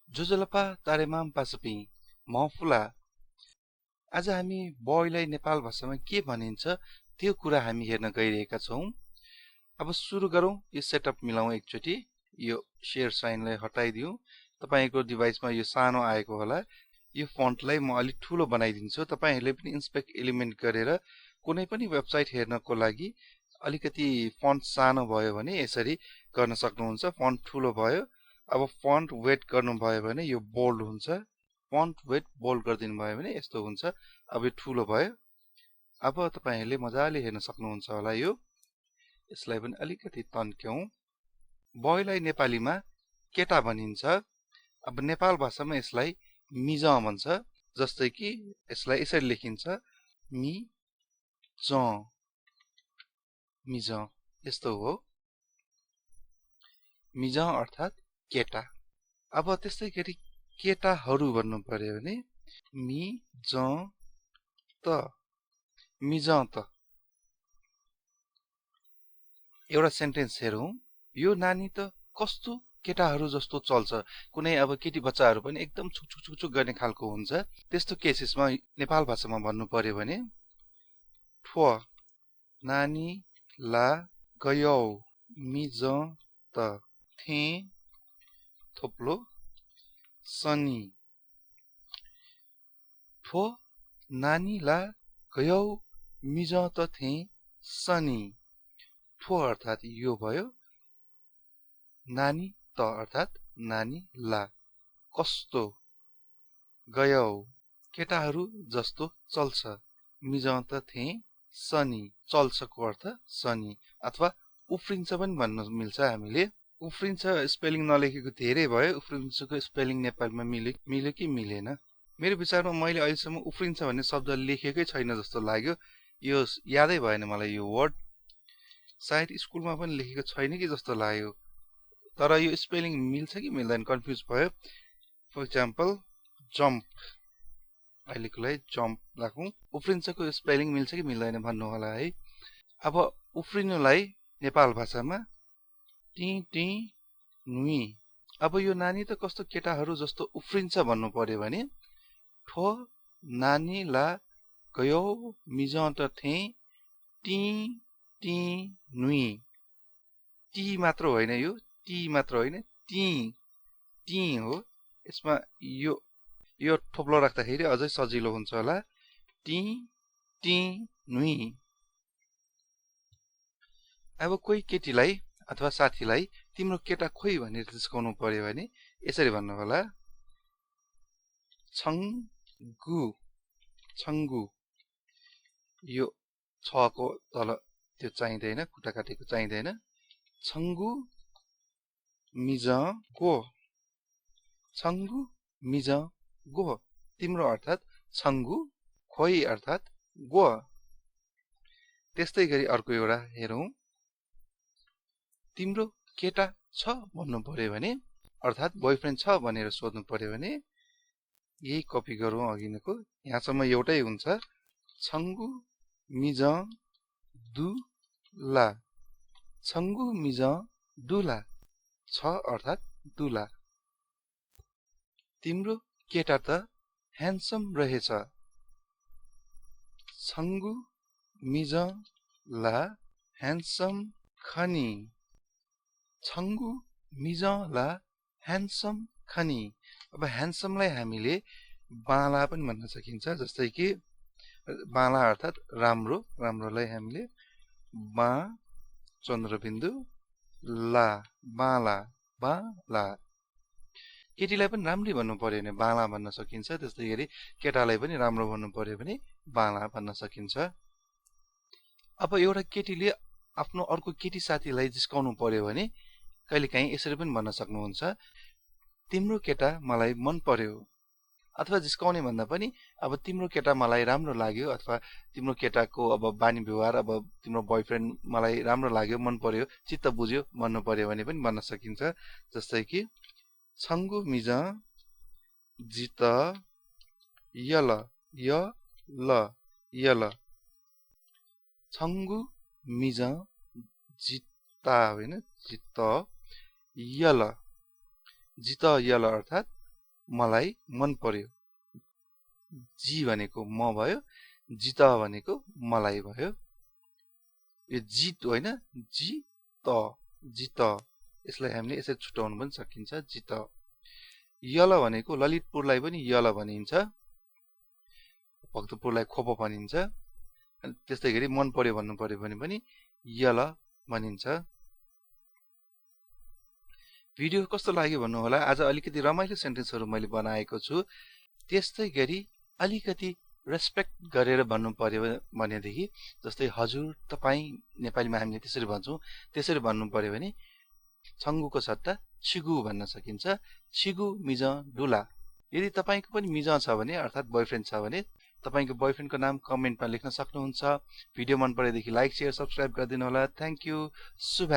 जोजलपा तारेमाम पासपी महफुला। आज हामी बयलाई नेपाल भाषामा के भनिन्छ त्यो कुरा हामी हेर्न गइरहेका छौं। अब सुरु गरौं। यो सेटअप मिलाउँ एकचोटी। यो शेयर साइनलाई हटाइदिउँ। तपाईको डिभाइसमा यो सानो आएको होला। यो फन्टलाई म अलि ठूलो बनाइदिन्छु। तपाईहरुले पनि इन्स्पेक्ट एलिमेन्ट गरेर कुनै पनि वेबसाइट हेर्नको लागि अलिकति फन्ट सानो भयो भने यसरी गर्न सक्नुहुन्छ। फन्ट ठूलो भयो। अब फन्ट वेट गर्नुभयो भने यो बोल्ड हुन्छ। फन्ट वेट बोल्ड गरिदिनु भयो भने यस्तो हुन्छ। अब यो ठूलो भयो। अब तपाईहरुले मजाले हेर्न सक्नुहुन्छ होला। यो यसलाई पनि अलिकति तन्क्यौं। बयलाई नेपालीमा केटा भनिन्छ। अब नेपाल भाषामा यसलाई मिज भन्छ। जस्तै कि यसलाई यसरी लेखिन्छ मि ज मिज यस्तो हो। मिज अर्थात केटा। अब त्यस्तै गरी केटाहरु भन्नु पर्यो भने मि ज त मिज त। एउटा सेन्टेन्स हेरौं। यो नानी त कस्तो केटाहरु जस्तो चल्छ। कुनै अब केटी बच्चाहरु पनि एकदम छुक गर्ने खालको हुन्छ। त्यस्तो केसेसमा नेपाल भाषामा भन्नु पर्यो भने ठ्व नानी ला गयौ मिज त थे थोप्लो सनी। ठ्व नानी ला गयौ मिज त थे सनी। ठ्व अर्थात यो भयो। नानी त अर्थात नानी ला कस्तो। गयौ केटाहरु जस्तो चल्छ। मिज त थे सनी चल्छको अर्थ सनी अथवा उफ्रिन्छ पनि भन्न मिल्छ। हामीले उफ्रिन्छ स्पेलिङ नलेखेको धेरै भयो। उफ्रिन्छको स्पेलिङ नेपालमा मिल्यो कि मिलेन। मेरो विचारमा मैले अहिलेसम्म उफ्रिन्छ भन्ने शब्द लेखेकै छैन जस्तो लाग्यो। यो यादै भएन मलाई यो वर्ड। सायद स्कुलमा पनि लेखेको छैन कि जस्तो लाग्यो। तर यो स्पेलिङ मिल्छ कि मिल्दैन कन्फ्युज भयो। For example jump. अहिलेको लागि जम्प राखौं। उफ्रिन्छको स्पेलिङ मिल्छ कि मिल्दैन भन्नु होला है। अब उफ्रिनुलाई नेपाल भाषामा टी टी नुई। अब यो नानी त कस्तो केटाहरु जस्तो उफ्रिन्छ भन्नु पर्यो भने ठ्व नानी ला गयौ मिज त थे टी टी नुई। टी मात्र होइन यो टी मात्र होइन टी टी हो। यसमा यो थोप्लो राख्दाखेरि अझै सजिलो हुन्छ होला। टी टी नुई। अब कोही केटीलाई अथवा साथीलाई तिम्रो केटा खोइ भनेर जिस्काउनु पर्यो भने यसरी भन्नु होला छंगु छंगु। यो छ को तल त्यो चाहिँदैन खुट्टा काटेको चाहिँदैन। छंगु मिज गो। छंगु मिज गो। तिम्रो अर्थात छंगु खोइ अर्थात गो। त्यस्तै गरी अर्को एउटा हेरौं। तिम्रो केटा छ भन्नु पर्यो भने अर्थात बोयफ्रेन्ड छ भनेर सोध्नु पर्यो भने यही कपी गरौँ अघिनको। यहाँसम्म एउटै हुन्छ। छंगु मिज दुला। छंगु मिज दुला छ अर्थात दुला। तिम्रो केटा त ह्यान्डसम रहेछ। छंगु मिज ला ह्यान्डसम खनी। छंगु मिज ला ह्यान्डसम खनी। अब ह्यान्डसमलाई हामीले बाला पनि भन्न सकिन्छ। जस्तै कि बाला अर्थात राम्रो। राम्रोलाई हामीले बा चन्द्रबिन्दु ला बाला बाला। केटीलाई पनि राम्री भन्नु पर्यो भने बाला भन्न सकिन्छ। त्यस्तै गरी केटालाई पनि राम्रो भन्नु पर्यो भने बाला भन्न सकिन्छ। अब एउटा केटीले आफ्नो अर्को केटी साथीलाई जिस्काउनु पर्यो भने कहिलेकाहीँ यसरी पनि भन्न सक्नुहुन्छ तिम्रो केटा मलाई मन पर्यो। अथवा जिस्काउने भन्दा पनि अब तिम्रो केटा मलाई राम्रो लाग्यो अथवा तिम्रो केटाको अब बानी व्यवहार अब तिम्रो बोयफ्रेन्ड मलाई राम्रो लाग्यो मन पर्यो चित्त बुझ्यो भन्नु पर्यो भने पनि भन्न सकिन्छ। जस्तै कि छंगु मिज जित यल य ल यल। छंगु मिज जिता होइन जित यल। जित यल अर्थात मलाई मन पर्यो। जी भनेको म भयो, जित भनेको मलाई भयो। यो जित होइन, जित। यसलाई हामीले यसरी छुटाउन पनि सकिन्छ, जित। यल भनेको ललितपुरलाई पनि यल भनिन्छ, भक्तपुरलाई खोप भनिन्छ। त्यस्तै गरी मन पर्यो भन्नु पर्यो भने पनि यल भनिन्छ। भिडियो कस्तो लाग्यो भन्नु होला। आज अलिकति रमाइलो सेन्टेन्सहरू मैले बनाएको छु। त्यस्तै गरी अलिकति रेस्पेक्ट गरेर भन्नु पर्यो भनेदेखि, जस्तै हजुर, तपाईँ, नेपालीमा हामीले त्यसरी भन्छौँ। त्यसरी भन्नु पर्यो भने छङ्गुको सट्टा छिगु भन्न सकिन्छ। छिगु मिज डुला। यदि तपाईँको पनि मिज छ भने, अर्थात् बोयफ्रेन्ड छ भने, तपाईँको बोयफ्रेन्डको नाम कमेन्टमा लेख्न सक्नुहुन्छ। भिडियो मन परेदेखि लाइक, शेयर, सब्स्क्राइब गरिदिनु होला। Thank you. शुभ।